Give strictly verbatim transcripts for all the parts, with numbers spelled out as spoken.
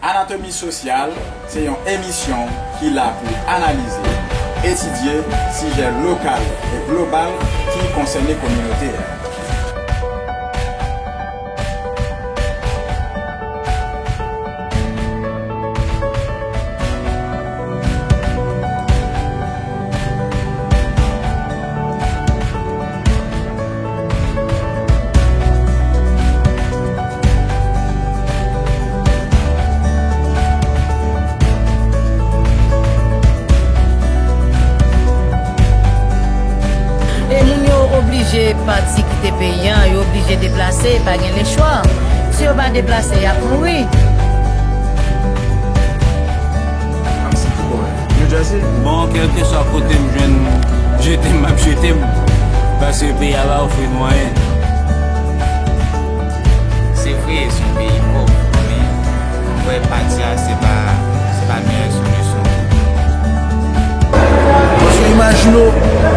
Anatomi Sosyal se yon emisyon ki la pou analize, etidye sijè lokal e global ki konsène kominote a. E moun yo oblije pati kite peyi a, yo oblije deplase, pa gen lechwa. Si yo pa deplase, y ap mouri. New Jersey? Bon, kèlkeswa kote m jwenn jete m, m ap jete m. Paske peyi a pa ofri nou anyen. Se vre, se yon peyi pòv, men mwen kwè pati a se pa, se pa meyè solisyon. Paske imajine w,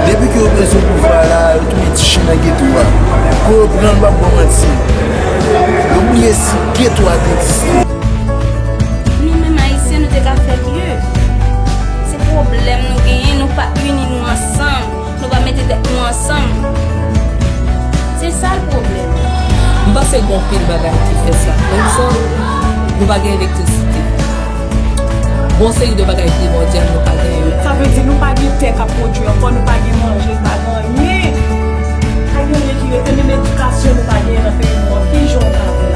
depi ke yo pran sou pouvwa la, yo tounen ti chen nan geto a. Kou yo pran l, m p ap ba w manti, yo bliye si geto a te egziste. Nou menm Ayisyen, nou te ka fè mye. Se pwoblèm nou genyen, nou pa ini nou ansanm, nou pa mete tèt nou ansanm. Se sa l pwoblèm. M panse gen anpil bagay ki fè sa. Premye sa, nou pa gen elektrisite. Gon seri de bagay primòdyal nou pa gen yo. Sa vle di nou pa gen tè k ap pwodui ankò, nou pa gen manje, nou pa gen anyen. Pa gen anyen ki rete, menm edikasyon nou pa genyen nan peyi nou an. Ki jan w ka fè?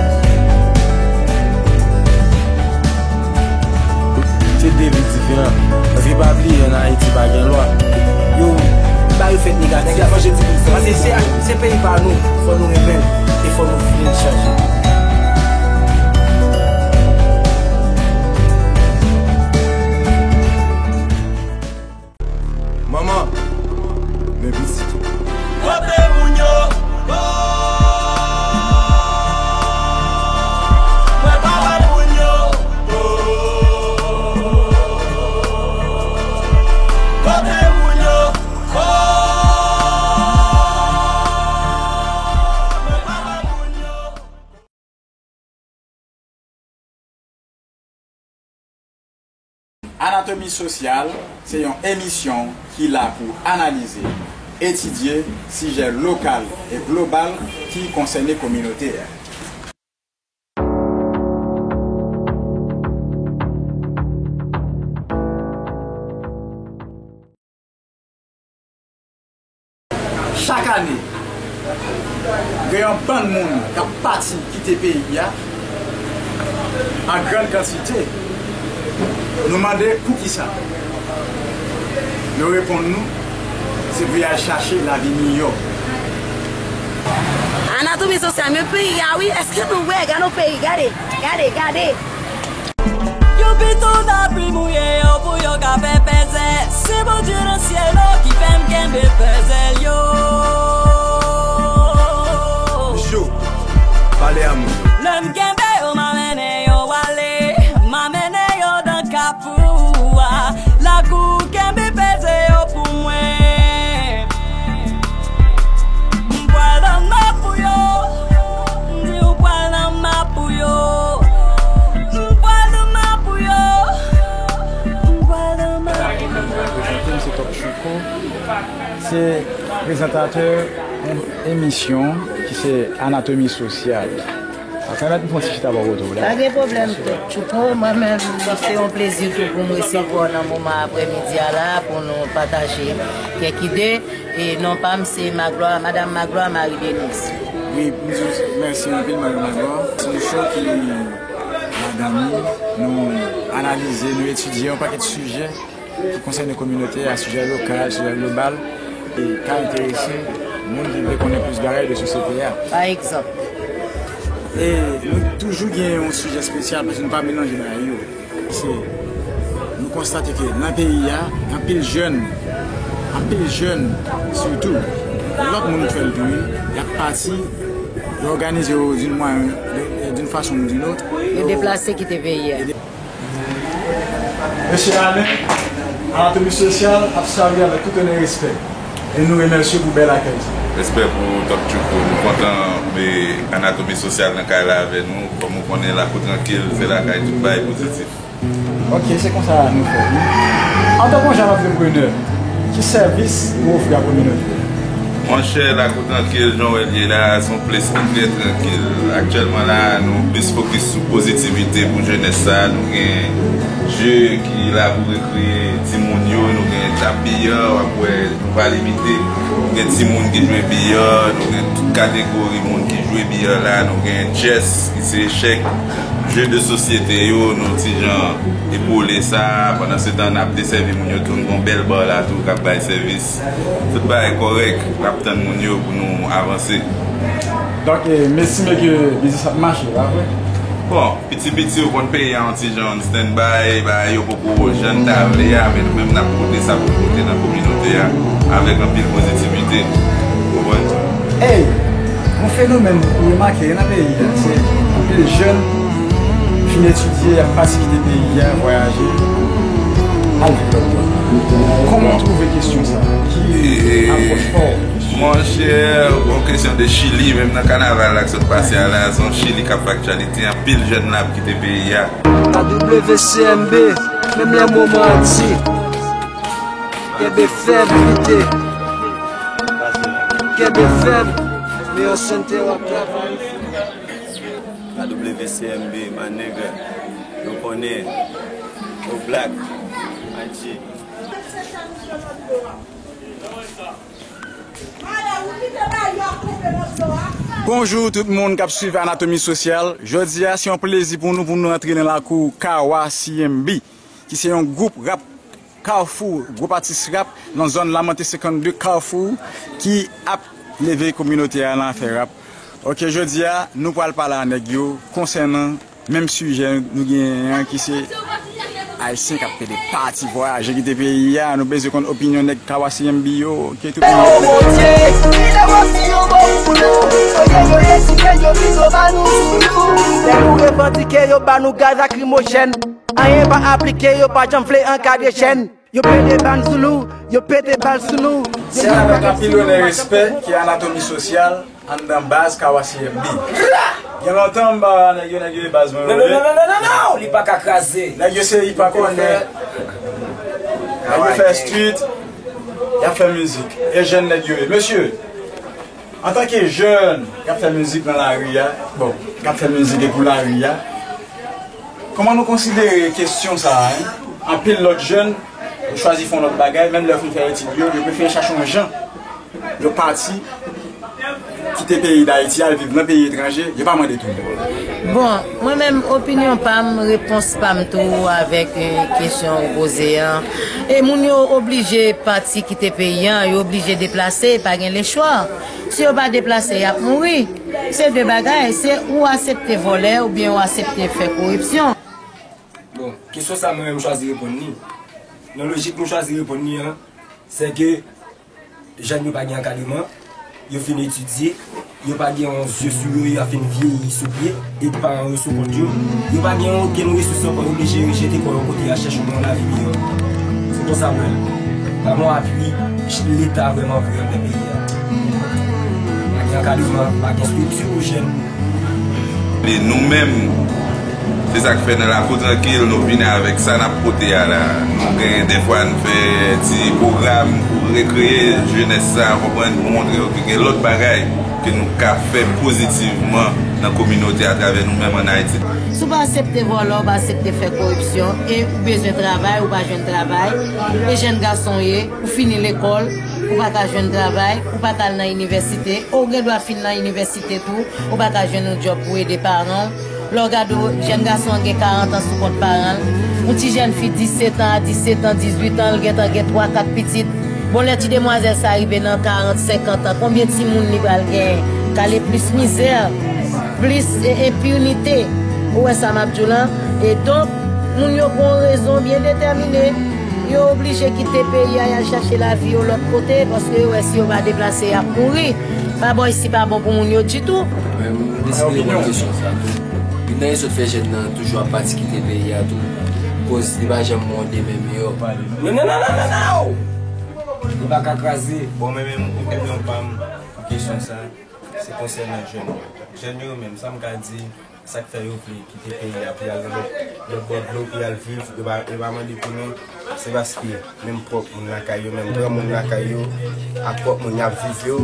Se de vi diferan. Paske pa bliye, ann Ayiti pa gen lwa. Yo, ba yo fèt negatif. Paske se, se peyi pa nou, fò nou renmen l e fò nou vle l chanje. Manman, men pitit ou. Kote moun yo? Oh, mwen pa wè moun yo. Oh, kote moun yo? Oh, mwen pa wè moun yo. Anatomi Sosyal se yon emisyon ki la pou analize, etidye sijè lokal e global ki konsène kominote a. Chak ane, gen yon bann moun k ap pati kite peyi a an grann kantite. Nou mande poukisa. Yo reponn nou, se pou y al chache lavi miyò. Anatomi Sosyal, men peyi a wi, èske nou wè? Gade yon peyi, gade, gade, gade. Yo pito ta pli mouye yo pou yo ka fè pèzè. Se Bondye nan syèl la ki fè m kenbe pèzè yo. Joe, pale a mwen. Lè m kenbe yo, m a mennen yo ale. M a mennen yo nan kafou a. Lakou kenbe pèzè yo pou mwen. M pral anba pou yo. M di w pral anba pou yo. M pral anba pou yo. M pral anba pou yo. Prezante m se Top Chouko. Se prezantatè yon emisyon ki se Anatomi Sosyal. Sa pèmèt m fè yon ti chita bò kote w la. Pa gen pwoblèm, Top Chouko. Mwen menm, se yon plezi tou pou m resevwa w nan moman aprèmidi a la, pou nou pataje kèk ide. E non pa m, se Maglwa, Madam Maglwa Marie Denise. Wi, m di w mèsi anpil, Madan Maglwa. Se yon show ki madanmi, nou analize, nou etidye yon pakèt sijè ki konsène kominote a, sijè lokal, sijè global, e ka enterese moun ki vle konnen plis bagay de sosyete a. Pa egzanp. E nou toujou gen yon sijè espesyal paske nou pa melanje bagay yo. Se, nou konstate ke nan peyi a, anpil jèn, anpil jèn sitou, lòt moun fè l tou wi, y ap pati, yo òganize yo d'une mwa-, d'une façon ou d'une autre. Yo deplase kite peyi a. Mesye Alain, Anatomi Sosyal ap salye avèk tout onè e respè. E nou remèsye pou bèl akèy sa. Respè pou Top Tchouko. Nou kontan, e, Anatomi Sosyal nan kay la avè nou. Kòm ou konnen, Lakou Trankil, se lakay tout bagay pozitif. Ok, se konsa nou fè. Antanke yon jèn antreprenè, ki sèvis ou ofri a kominote a? Monchè, Lakou Trankil, jan w wè l ye la, se yon ples ki trè trankil. Aktyèlman la, nou plis fokis sou pozitivite pou jenès sa. Nou gen je ki la pou rekreye timoun yo, nou gen tap biya, w ap wè, nou pa limite. Nou gen timoun ki jwe biya, nou gen tout kategori moun ki jwe biya la, nou gen chess, ki se echèk, je de sosyete yo, nou ti jan epole sa, pandan se tan n ap desèvi moun yo tou, nou gen yon bèl bar la tou k ap bay sèvis. Tout bagay kòrèk, n ap tann moun yo pou nou avanse. Donk, e, m estime ke biznis ap mache, pa vre? Bon, piti piti, ou konn peyi a yon ti jan on standby, bagay yo poko jan n ta vle a, men nou menm n ap pote sa pou nou pote nan kominote a, avèk anpil pozitivite. Ou konprann? Ey, yon fenomèn ou remake nan peyi a, se anpil jèn fin etidye, y ap pati kite peyi a, vwayaje, al viv lòt bò. Kòman w twouve kesyon sa a? Ki apwòch pa w? Monchè, bon kesyon de Chili, menm nan kanaval la k sot pase a la, se yon Chili k ap fè aktyalite, anpil jèn la ap kite peyi a. A W C M B, menm lè moman an di, kenbe fèm, lite. Kenbe fèm, men yon sante w ap travay. A W C M B, my nigga, nou konnen, no black, I G. Bonjou tout moun k ap swiv Anatomi Sosyal. Jodi a, se yon plezi pou nou, pou nou antre nan lakou Kawa C M B, ki se yon gwoup rap Kafou, gwoup atis rap nan zòn Lamante senkannde Kafou, ki ap leve kominote a nan afè rap. Ok, jodi a, nou pral pale a nèg yo konsènan menm sijè nou genyen an ki se Ayisyen k ap pede pati vwayaje kite peyi a. Nou bezwen konn opinyon nèg Kawa C M B yo. Ke tout moun. Bondye, ki lè w ap di yon mo pou nou? Oye, yo ye si kè yo pito ba nou sou nou. Lè nou revandike, yo ba nou gaz lakrimojèn. Anyen pa aplike, yo pa janm vle ankadre chèn. Yo pete bal sou nou, yo pete bal sou nou. Se avèk anpil onè e respè ki Anatomi Sosyal anndan baz Kawa C M B. Gen lontan m pa wè nèg yo, nèg yo e baz mwen. Non, non, non, non, non, non, non, li pa ka kraze. Nèg yo se hip hop yo fè. Nèg yo fè street, y ap fè mizik. E jèn nèg yo ye. Mesye, antanke jèn k ap fè mizik nan lari a, bon, k ap fè mizik e pou lari a, kòman nou konsidere kesyon sa a, en? Anpil lòt jèn, yo chwazi fè yon lòt bagay, menm lè yo fin fè etid yo, yo prefere chache yon jan yo pati, kite peyi Dayiti, al viv nan peyi etranje, yo pa mande tou. Bon, mwen menm, opinyon pa m, repons pa m tou avèk, eh, kesyon ou poze an. E moun yo oblije pati kite peyi an, yo oblije deplase, pa gen lechwa. Si yo pa deplase, y ap mouri. Se de bagay, se ou aksepte vòlè oubyen ou aksepte fè koripsyon. Bon, kesyon sa mwen menm m chwazi reponn li. Nan lojik nou chwazi reponn li an, se ke jèn yo pa gen ankadreman, yo fin etidye, yo pa gen yon zye sou yo, yo fin vyeyi sou pye, e paran yo sou kont yo. Yo pa gen okenn resous ankò, yo oblije rejete kò yo kote y a chèche yon lavi miyò. Se konsa m wè l. Pa gen apui Leta vrèman vre anndan peyi a. Pa gen ankadreman, pa gen estrikti pou jèn. E nou menm, se sa k fè nan Lakou Trankil, nou vini avèk sa n ap pote a la. Nou gen, dèfwa, n fè ti pwogram pou rekreye jenès sa, konprann, pou montre yo ke gen lòt bagay ke nou ka fè pozitivman nan kominote atravè nou menm ann Ayiti. Si w pa aksepte vòlè, w pa aksepte fè koripsyon, e ou bezwen travay, ou pa jwenn travay, e jèn gason w ye, ou fini lekòl, ou pa ka jwenn travay, ou pa ka al nan inivèsite, ou gen dwa fin nan inivèsite tou, ou pa ka jwenn yon djòb pou ede paran w. Lè w gade w, jèn gason an gen karant an sou kont paran l. Yon ti jèn fi disèt an a disèt an, dizuit an, l gentan gen twa, kat pitit. Bon, lè ti demwazèl sa rive nan karant, senkant an, konbyen timoun li pral genyen? Ka le plis mizè, plis, e, enpinite. Ou wè sa m ap di w lan? E donk, moun yo gen yon rezon byen detèmine. Yo oblije kite peyi a, y al chache lavi yo lòt kote, paske yo wè si yo pa deplase, y ap mouri. Pa bò isi pa bon pou moun yo ditou. Mwen, m deside reponn kesyon sa. Youn nan rezon k fè jèn nan toujou ap pati kite peyi a tou, koz li pa janm wè yon demen miyò. Non, non, non, non, non, non! Li pa ka kraze. Bon, mwen menm, opinyon pa m, Kesyon sa, se konsènan jèn yo. Jèn yo menm, sa m ka di, sa k fè yo vle kite peyi a pou y al nan lòt, lòt bò dlo pou y al viv, yo pa, yo pa mande pou nou, se paske menm pwòp moun lakay yo, menm granmoun lakay yo, ak pwòp moun y ap viv yo,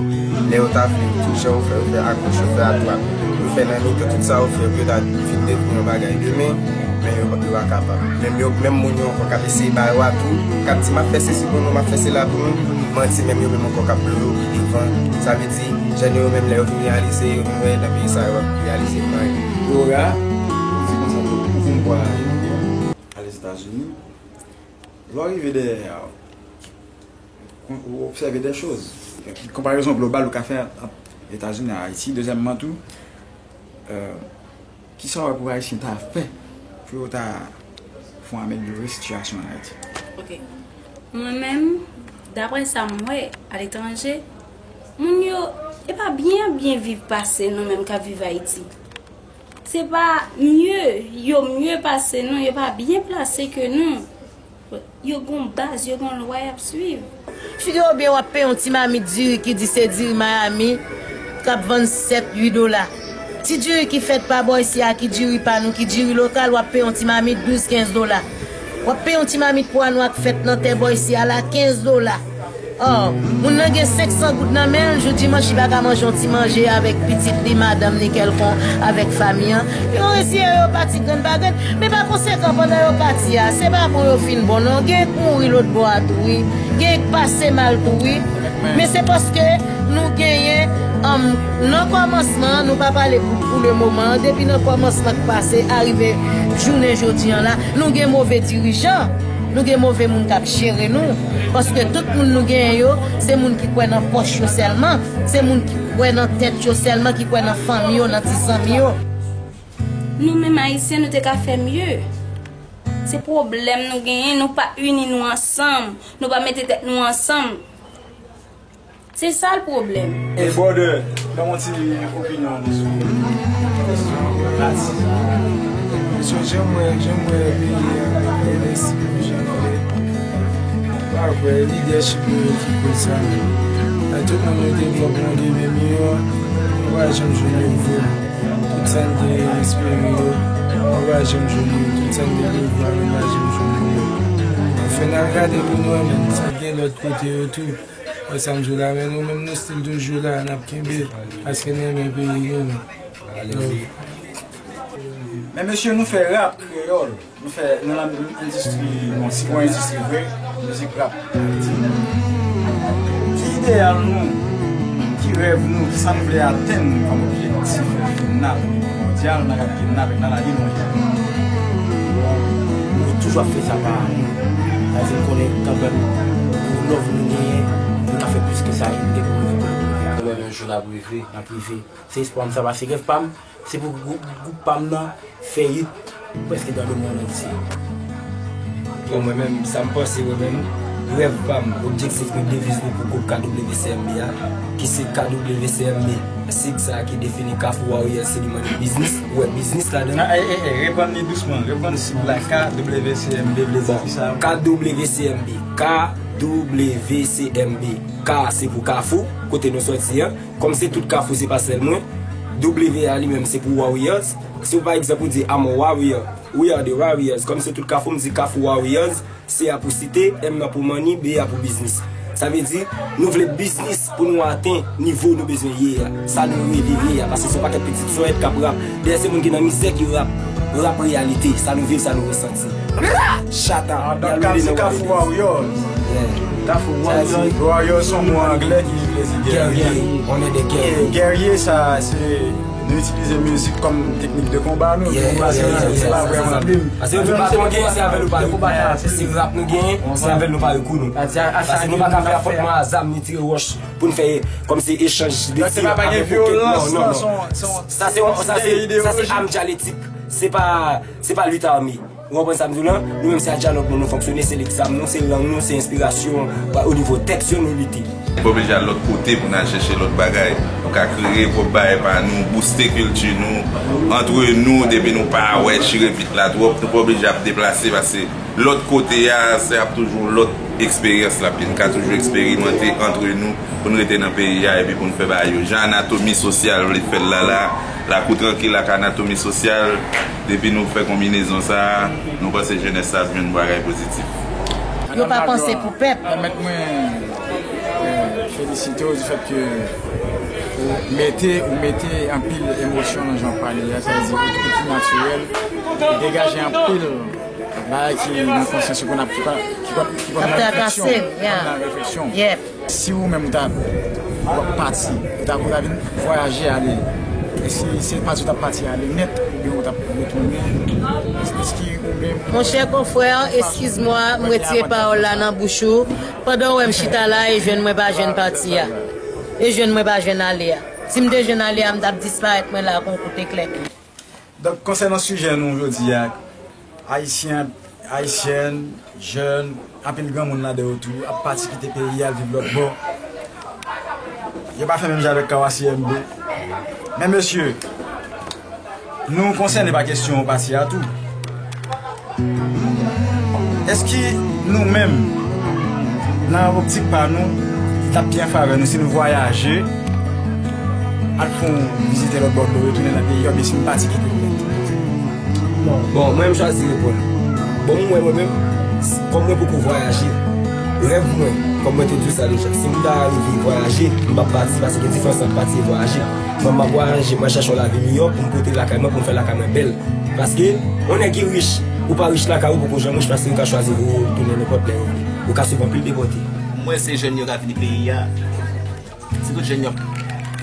lè yo ta vle tout jan yo fè, yo fè agòch, yo fè adwat, yo fè nan mitan, tout sa yo fè pou yo ta vin devni yon bagay demen, men yo, yo pa kapab. Menm yo, menm moun yo ankò k ap eseye ba yo atou, k ap di, "M ap fè sesi pou nou, m ap fè sela pou nou," manti, menm yo menm ankò k ap blowe yo pi devan. Sa vle di, jèn yo menm, lè yo vin reyalize, yo vin wè nan peyi sa, yo p ap reyalize anyen. Dora, di konsa tou, ou vin bò a Aletazini. Lè w rive dèyè a, ou obsève de choz. Konparezon global ou ka fè ant Etazini ak Ayiti. Dezyèmman tou, euh, kisa w wè pou Ayisyen ta fè pou yo ta fè yon amelyore sitiyasyon an Ayiti? Ok. Mwen menm, daprè sa m wè aletranje, moun yo, e pa byen ap byen viv pase nou menm k ap viv Ayiti. Se pa mye, yo mye pase nou, yo pa byen plase ke nou. Yo gon baz, yo gon lwa y ap swiv. Figure w byen, w ap peye yon ti mamit diri ki di se diri Miami, k ap vann sèt, uit dola. Ti diri ki fèt pa bò isi a, ki diri pa nou, ki diri lokal, w ap peye yon ti mamit douz, kenz dola. W ap peye yon ti mamit pwa nwa k fèt nan tè bò isi a la, kenz dola. Oh, moun nan gen senk san goud nan men l, jou dimanch li pa ka manje yon ti manje avèk pitit li, madanm li kèlkonk, avèk fanmi an. Yo eseye, yo pati grenn pa grenn. Men pa konsekan, pandan yo pati a, se pa pou yo fin bon non. Gen k mouri lòt bò a tou wi. Gen k pase mal tou wi. Men se paske nou genyen, um, nan kòmansman, nou pa pale pou, pou le moman, depi nan kòmansman k pase, arive jounen jodi an la, nou gen move dirijan. Nou gen move moun k ap jere nou. Paske tout moun nou genyen yo, se moun ki kwè nan pòch yo sèlman. Se moun ki kwè nan tèt yo sèlman, ki kwè nan fanmi yo, nan ti zanmi yo. Nou menm Ayisyen, nou te ka fè mye. Se pwoblèm nou genyen, nou pa ini nou ansanm, nou pa mete tèt nou ansanm. Se sa l pwoblèm. Hey brother, ban m yon ti opinyon w sou kesyon rasis. Kesyon jan m wè, jan m wè peyi a, men lè si pou jan l fè. M pa kwè lidèchip nou yo ki koz sa non. Lè tout moun yo te vle pran demen miyò, nou pa janm jwenn yo vre. Tout sa n te espere yo, nou pa janm jwenn yo. Tout sa n te prevwa, nou pa janm jwenn yo. Anfen, n al gade pou nou wè menm, sa gen lòt kote yo tou. Wè sa m di w la, men nou menm nou still toujou la, n ap kenbe, paske n renmen peyi nou. Men mesye, nou fè rap kreyòl, nou fè nan la endistri, bon, si gon endistri vre, mizik rap Ayiti. Ki ideyal nou, ki rèv nou, ki sa nou vle atenn kòm objektif final, mondyal, nan rap ke n avèk nan lari nou ye? Bon, nou toujou ap fè sa pa nou. Sa vle di m konnen kanmenm, pou love nou genyen, nou ka fè plis ke sa, nou gen pou nou fè pou nou fè. Kanmenm yon jou n ap rive, n ap rive. Se espwa m sa, paske rèv pa m, se pou gwoup, gwoup pa m nan fè hit prèske dans le monde entier. Bon, mwen menm, sa m panse, mwen menm, rèv pa m, objektif nou, deviz nou pou gwoup K W C M B a, ki se K W C M B. Sig sa a ki defini Kafou Warriors, se li mande biznis. Ou wè biznis ladan l? Ah, eh, eh, eh, reprann li dousman, reprann sig la, K W C M B vle di kisa? K W C M B, K W C M B. K se pou Kafou, kote nou sòti an. Kòm se tout Kafou, se pa sèl mwen. W a li menm se pou Warriors. Si w pa egzanp ou di I'm a Warrior, we are the Warriors. Kòm se tout Kafou, m di Kafou Warriors. C a pou site, M nan pou money, B a pou biznis. Sa vle di, nou vle biznis pou nou atenn nivo nou bezwen ye a. Sa nou rele ye a, paske se yon pakèt pitit sòyèt k ap rap. Dèyè se moun ki nan mizè ki rap, rap reyalite, sa nou viv, sa nou resanti. Chata, y al rele nan Warriors. Kafou Warriors. Yeah. Kafou Warriors, Warriors se yon mo anglè ki vle di gèrye. Gèrye, on est des guerriers. Gèrye sa, se nou itilize mizik kòm teknik de konba nou. Yeah, yeah, yeah, yeah. Se pa vrèman plim. Paske yo di baton nou genyen, se avè l nou pare kou. Si rap nou genyen, se avè l nou pare kou nou. Paske nou pa ka fè afwontman a zam ni tire wòch pou n fè kòm se echanj de tir avèk pokèt. Non, non, non. Sa se, sa se, sa se am dyaletik. Se pa, se pa lit ame. Ou konprann sa m di w lan? Nou menm se a dyalòg nou, nou fonksyone, se egzam nou, se lang nou, se enspirasyon, o nivo tèks yo nou lite. Pa oblije al lòt kote pou n al chèche lòt bagay. Nou ka kreye pwòp bagay pa nou, bouste kilti nou, antre nou, depi nou pa wè chire vit la twòp, nou pa oblije ap deplase, paske lòt kote a, se ap toujou lòt eksperyans l ap ye. Nou ka toujou eksperimante antre nou pou n rete nan peyi a epi pou n fè bagay yo. Jan anatomi sosyal vle fè l la, la, lakou trankil ak anatomi sosyal, depi nou fè konbinezon sa a, nou panse jenès sa ap jwenn bagay pozitif. Yo pa panse pou pèp. Pèmèt mwen eh, felisite w di fèt ke ou mete ou mete anpil emosyon nan jan w pale a, sa vle di ou, ou tou natirèl, ou degaje anpil bagay ki nan konsyans ou konn ap ki konn ki konn ki konn nan refleksyon, Trakase, yeah. Nan refleksyon. Yep. Si ou menm ou ta w ap pati, ou ta ou ta vin vwayaje ale, èske se pati ou t ap pati ale nèt oubyen ou t ap retounen? Èske ou menm Monchè konfrè, eskiz mwa, m retire pawòl la nan bouch ou. Pandan w wè m chita la e jwenn mwen pa jwenn pati a. E jwenn mwen pa jwenn ale a. Si m te jwenn ale a, m t ap disparèt mwen la kon kout eklè. Donk konsènan sijè nou jodi a, ayisyen, ayisyèn, jèn, anpil granmoun ladan yo tou ap pati kite peyi a al viv lòt bò. Yo pa fè menm jan avèk Kawa C M B. Men mesye, nou konsène pa kesyon pati a tou. Èske nou menm, nan optik pa nou, li t ap pi an favè nou si nou vwayaje, al fè yon vizite lòt bò dlo, retounen nan peyi a, oubyen si nou pati kite l nèt? Bon, mwen m chwazi reponn. Bon, mwen, mwen menm, kòm mwen poko vwayaje, rèv mwen, kòm mwen te di w sa deja, si m ta rive vwayaje, m p ap pati, paske gen diferans ant pati e vwayaje. Mwen, m ap vwayaje, mwen chèche yon lavi miyò pou m pote lakay mwen, pou m fè lakay mwen bèl. Paske, yon nèg ki rich, ou pa rich lakay ou, poko janm rich, paske yo ka chwazi voye w tounen nenpòt lè yo vle. Ou ka swiv anpil depòte. Mwen, se jèn yo ka vini peyi a. Se tout jèn yo ap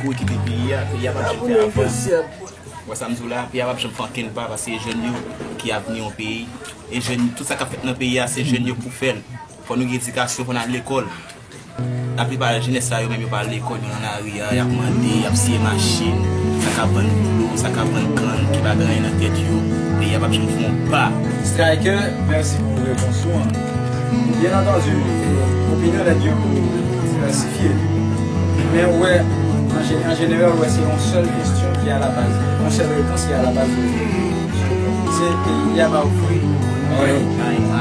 kouri kite peyi a, peyi a p ap janm fè avan. Wè sa m di w la, peyi a p ap janm fè ankenn pa, paske se jèn yo ki avni yon peyi. E jèn, tout sa k ap fèt nan peyi a, se jèn yo k pou fè l. Fò nou gen edikasyon, fò n al lekòl. Laplipa jenès sa yo menm yo pa al lekòl, yo nan lari a, y ap mande, y ap siye machin, sa k ap vann dlo, sa k ap vann kann, ki pa gen anyen nan tèt yo, peyi a p ap janm fè yon pa. Striker, mèsi pou repons ou an. Byen antandi, opinyon nèg yo divèsifye. Men ou wè, an je- an jeneral, ou wè se yon sèl kesyon ki alabaz, yon sèl repons ki alabaz de se peyi a pa ofri anyen.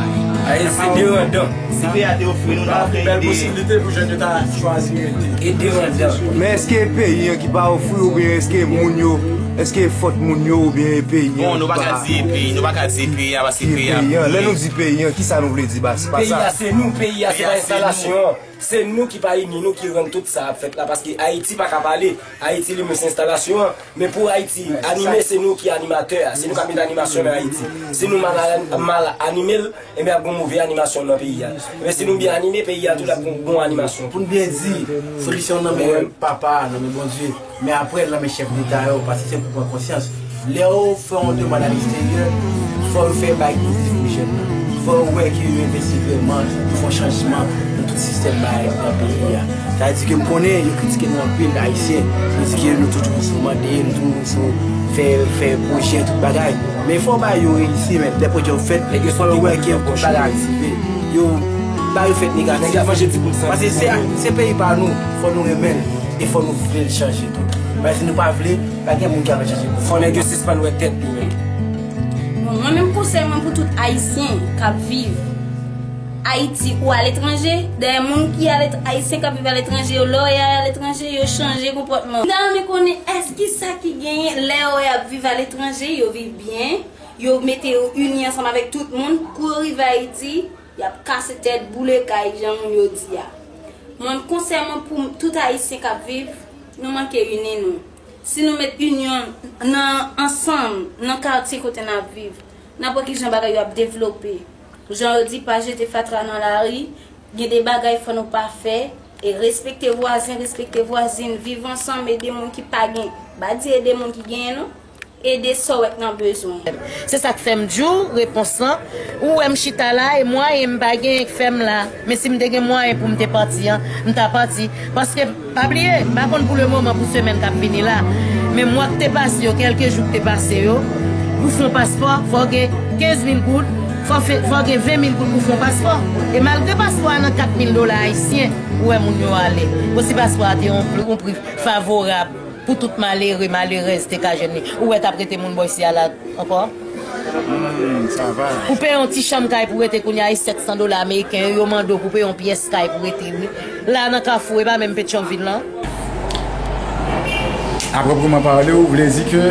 Aye, se derandan. Si peyi a te ofri nou, nou ta fè ide. Posiblite pou jèn yo ta chwazi rete. E derandan. Men èske peyi an ki pa ofri oubyen èske moun yo, èske fòt moun yo oubyen peyi an? Bon, nou pa ka di peyi, nou pa ka di peyi a, paske peyi a pou Lè nou di peyi an, kisa nou vle di? Ba, se pa peyi sa. A se nou, peyi a se pa enstalasyon an. Se nou ki pa ini nou ki rann tout sa ap fèt la, paske Ayiti pa ka pale. Ayiti li menm se enstalasyon an. Men pou Ayiti anime, se nou ki animatè a. Se nou k ap met animasyon nan Ayiti. Si nou mal, mal anime l, ebyen ap gen move animasyon nan peyi a. Men si nou byen anime, peyi a tou l ap gen bon animasyon. Pou n byen di, solisyon nan men papa, nan men Bondye. Men apre l nan men chèf deta yo, paske se pou pran konsyans. Lè yo fè yon demann a leksteryè, fò yo fè bagay pozitif pou jèn nan. Fò yo wè ke yo envesti vrèman, yo fè yon chanjman nan tout sistèm bagay nan peyi a. Sa vle di ke m konnen yo kritike nou anpil, Ayisyen. Yo di ke nou toujou sou mande, nou toujou sou fè, fè pwojè, tout bagay. Men fò bagay yo reyisi, men lè pwojè yo fèt, fò yo wè ke tout bagay aktive. Yo, bagay yo fèt negatif. Paske se, se peyi pa nou, fò nou renmen l, e fò nou vle l chanje tou. Paske si nou pa vle, pa gen moun ki ap chanje pou. Fò nèg yo sispann wè tèt yo menm. Bon, mwen menm konsèy mwen pou tout Ayisyen k ap viv Ayiti ou aletranje, dayè moun ki alet- Ayisyen k ap viv aletranje yo, lè yo ye aletranje, yo chanje konpòtman. M ta renmen konnen èske sa ki genyen lè yo y ap viv aletranje, yo viv byen, yo mete yo ini ansanm avèk tout moun, kou yo rive Ayiti, y ap kase tèt, boule kay, jan moun yo di a. Mwen, konsèy mwen pou tout Ayisyen k ap viv, nou manke ini nou. Si nou met inyon nan ansanm, nan katye kote n ap viv, n ap wè kijan bagay yo ap devlope. Jan yo di, pa jete fatra nan lari, gen de bagay fò nou pa fè, e respekte vwazen, respekte vwazin, viv ansanm, ede moun ki pa gen. M pa di ede moun ki genyen non, ede sa w wè k nan bezwen. Se sa k fè m di w repons lan. Ou wè m chita la e mwayen m pa genyen k fè m la. Men si m te gen mwayen pou m te pati an, m ta pati. Paske, pa bliye, m pa konn pou lemoman pou semèn k ap vini la. Men mwa k te pase yo, kèlke jou k te pase yo, pou fè yon paspò, fò w gen kenz mil goud, fò fè, fò w gen ven mil goud pou fè yon paspò. E malgre paspò a nan kat mil dola ayisyen, Ou wè moun yo ale. Konsi paspò a te yon pri, yon pri favorab pou tout malere, malerèz te ka jwenn li. Ou wè t ap rete moun bò isi a la ankò? Hmm, sa va. Pou peye yon ti chanm kay pou rete kounye a, e sèt san dola ameriken yo, yo mande w pou peye yon pyès kay pou rete, wi. La nan Kafou, e pa menm Petyonvil lan. A pwopreman pale, ou vle di ke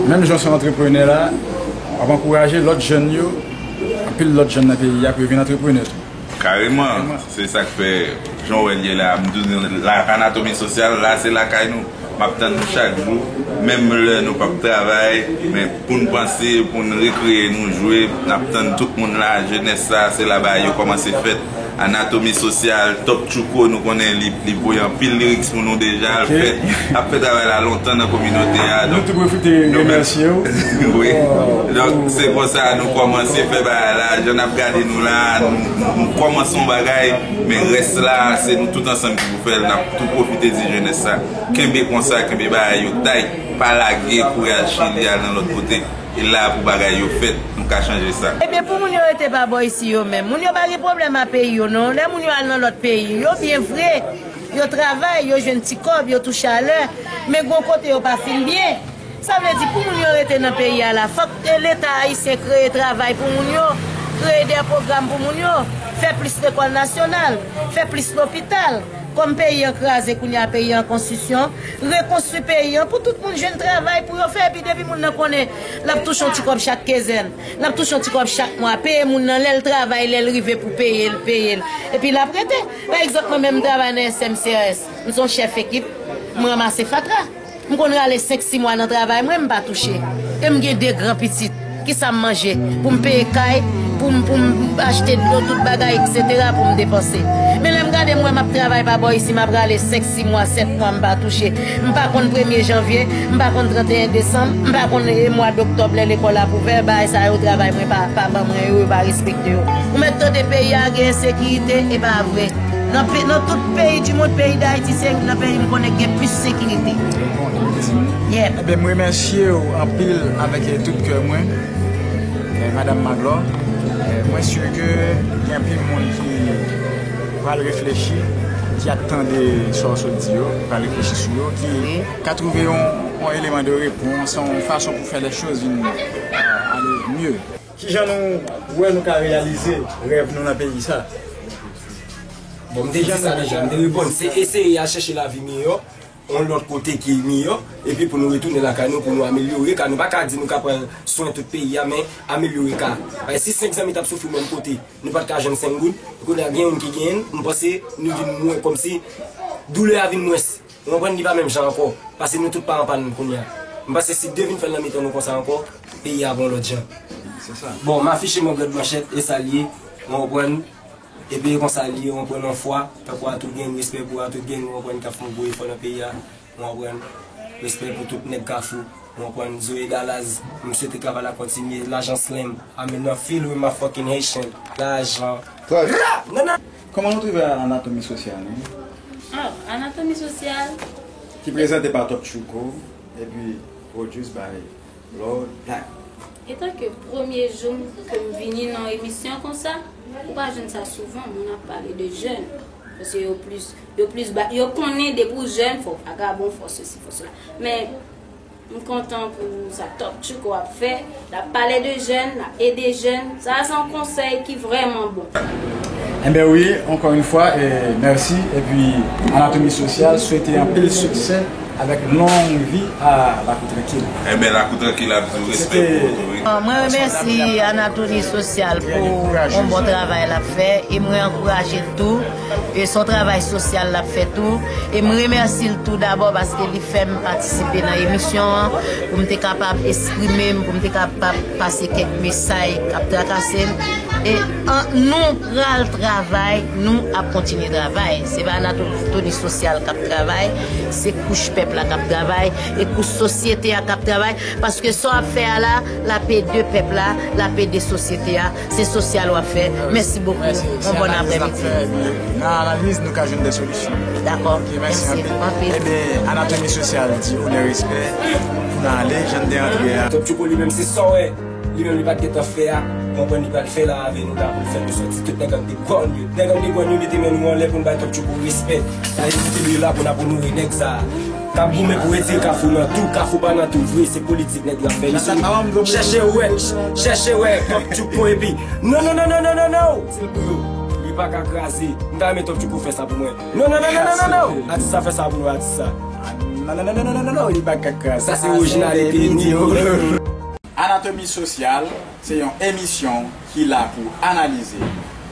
menm jan w se antreprenè la, w ap ankouraje lòt jèn yo, anpil lòt jèn nan peyi a pou yo vin antreprenè tou. Kareman, se sa k fè, jan w wè l ye la, m di w, la, Anatomi Sosyal, la, se lakay nou. M ap tann nou chak jou, menm lè nou p ap travay, men pou n panse, pou n rekreye nou, jwe, n ap tann tout moun la, jenès sa, se la bagay yo kòmanse fèt. Anatomi Sosyal, Top Tchouko, nou konnen li, li voye anpil lyrics pou nou deja, l fè, ap fè travay la lontan nan kominote a. Nou tou pwofite remèsye w. Wi. Donk, se konsa nou kòmanse fè bagay la, jan n ap gade nou la, nou, nou, nou kòmanse yon bagay, men rès la, se nou tout ansanm ki pou fè l, n ap tou pwofite di jenès sa. Kenbe konsa, kenbe bagay yo tayt, pa lage, kouri al Chili, al nan lòt kote. E la pou bagay yo fèt, nou ka chanje sa. Ebyen, pou moun yo rete pa bò isi yo menm, moun yo pa gen pwoblèm a peyi yo non. Lè moun yo al nan lòt peyi, yo byen vre, yo travay, yo jwenn ti kòb, yo touche a lè, men gon kote yo pa fin byen. Sa vle di pou moun yo rete nan peyi a la, fòk, eh, Leta ayisyen kreye travay pou moun yo, kreye de pwogram pou moun yo, fè plis lekòl nasyonal, fè plis lopital. Kòm peyi an kraze kounye a, peyi an konstrisyon, rekonstwi peyi an pou tout moun jwenn travay pou yo fè. Epi depi moun nan konnen l ap touche yon ti kòb chak kenzèn, l ap touche yon ti kòb chak mwa, peye moun nan lè l travay, lè l rive pou peye l, peye l. Epi l ap rete. Pa egzanp, mwen menm m travay nan S M C R S, m se yon chèf ekip, m ranmase fatra. M konn rale senk sis mwa nan travay mwen, m pa touche. E m gen de gran pitit. Kisa m manje? Pou m peye kay, pou m, pou m achte dlo, tout bagay, etsetera, pou m depanse. Men lè m gade m wè m ap travay pa bò isi, m ap rale senk sis mwa, sèt mwa, m pa touche. M pa konn premye janvye, m pa konn tranteyen desanm, m pa konn, e, mwa doktòb lè lekòl ap ouvè, bagay sa yo travay mwen pa, pa ban mwen yo, yo pa respekte yo. Ou mèt tande peyi a gen ensekirite, e pa vre. Nan pe-, nan tout peyi di mond, peyi Dayiti se youn nan peyi m konnen ki gen plis sekirite. Yeah. Ebyen, m remèsye w anpil avèk, eh, tout kè mwen, eh, Madam Maglò. Eh, mwen si ke gen anpil moun ki pral reflechi, ki ap tande sa w sot di yo, ki pral reflechi sou yo, ki ka twouve yon, yon eleman de repons, yon fason pou fè lè choz vin, eh, ale mye. Kijan nou wè nou ka reyalize rèv nou nan peyi sa? Bon, m te di sa deja, m te reponn, se eseye al chèche lavi miyò, yon lòt kote ki miyò, epi pou nou retounen lakay nou, pou nou amelyore ka. Nou pa ka di nou ka pran swen tout peyi a, men amelyore ka. Paske si senk zanmi t ap soufri menm kote, nou pa t ka jwenn senk goud, kounye a gen youn ki genyen l, m panse nou vin mwen kòmsi doulè a vin mwens. Ou konprann, li pa menm jan ankò. Paske nou tout pa anpàn kounye a. M panse si de vin fè l nan mitan nou konsa ankò, peyi a ap yon lòt jan. Se sa. Bon, m afiche m yon grenn manchèt, e sa l ye, ou konprann. Epi e konsa l ye, ou konprann, yon fwa, tankou Atout Gang, respè pou Atout Gang, ou konprann, k ap fè yon gwo efò nan peyi a, ou konprann. Respè pou tout nèg Kafou, ou konprann, Zoe Dalaz, m swete travay la kontinye, lajan slam, I'm in the field with my fucking Haitian, lajan. Nan, nan. Kòman nou twouve Anatomi Sosyal, non? Oh, Anatomi Sosyal. Ki prezante pa Top Tchouko, epi produce by Lord Black. Etanke premye jou m, ke m vini nan emisyon konsa, ou pa jwenn sa souvan, moun ap pale de jèn. Paske yo plis, yo plis ba, yo konnen depi w jèn, fò w vagabon, fò sesi, fò sela. Men, m kontan pou sa Top Tchouko ap fè. L ap pale de jèn, l ap ede jèn. Sa a se yon konsèy ki vrèman bon. Enben wi, ankò yon fwa, eh, mèsi. Epi Anatomi Sosyal swete anpil siksè avèk long vi a Lakou Trankil. Enben, Lakou Trankil ap di w respè pou ou tou, wi. Mwen remèsye Anatomi Sosyal pou yon bon travay l ap fè e mwen ankouraje l tou. E se yon travay sosyal l ap fè tou. E m remèsye l tou dabò paske li fè m patisipe nan emisyon an, pou m te kapab eksprime m, pou m te kapab pase kèk mesaj k ap trakase m. E an, nou pral travay, nou ap kontinye travay. Se pa Anatoni Sosyal k ap travay, se kouch pèp la k ap travay, e kouch sosyete a k ap travay. Paske sa w ap fè a la, l ap ede pèp la, l ap ede sosyete a. Se sosyal w ap fè. Mèsi bokou. Yon bòn aprèmidi. Nan analiz, nou ka jwenn de solisyon. Dakò. Ok, mèsi anpil. Ebyen, Anatomi Sosyal di onè, respè pou n ale, jan n te antre a. Top Tchouko li menm, se sa w wè. Li menm li pa t gentan fè a, konprann li pral fè la avè nou la pou l fè nou sòti tout nèg an de gòn yo. Nèg an de gòn yo mete men nou anlè pou n bay Top Tchouko respè. Sa e li la pou n ap onore nèg sa. K ap goumen pou retire Kafou nan tou, Kafou pa nan tou vre, se politik nèg yo ap fè. Li sou chèche wè, chèche wè Top Tchouko epi non non non non non non non. Li pa ka kraze. M ta renmen Top Tchouko fè sa pou mwen. Non non non non non non non. Atis sa fè sa pou nou atis sa. Non non non non non non non. Li pa ka kraze. Sa se orijinalite ni. Anatomi Sosyal se yon emisyon ki la pou analize,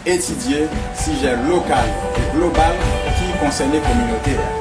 etidye sijè lokal e global ki konsène kominote a.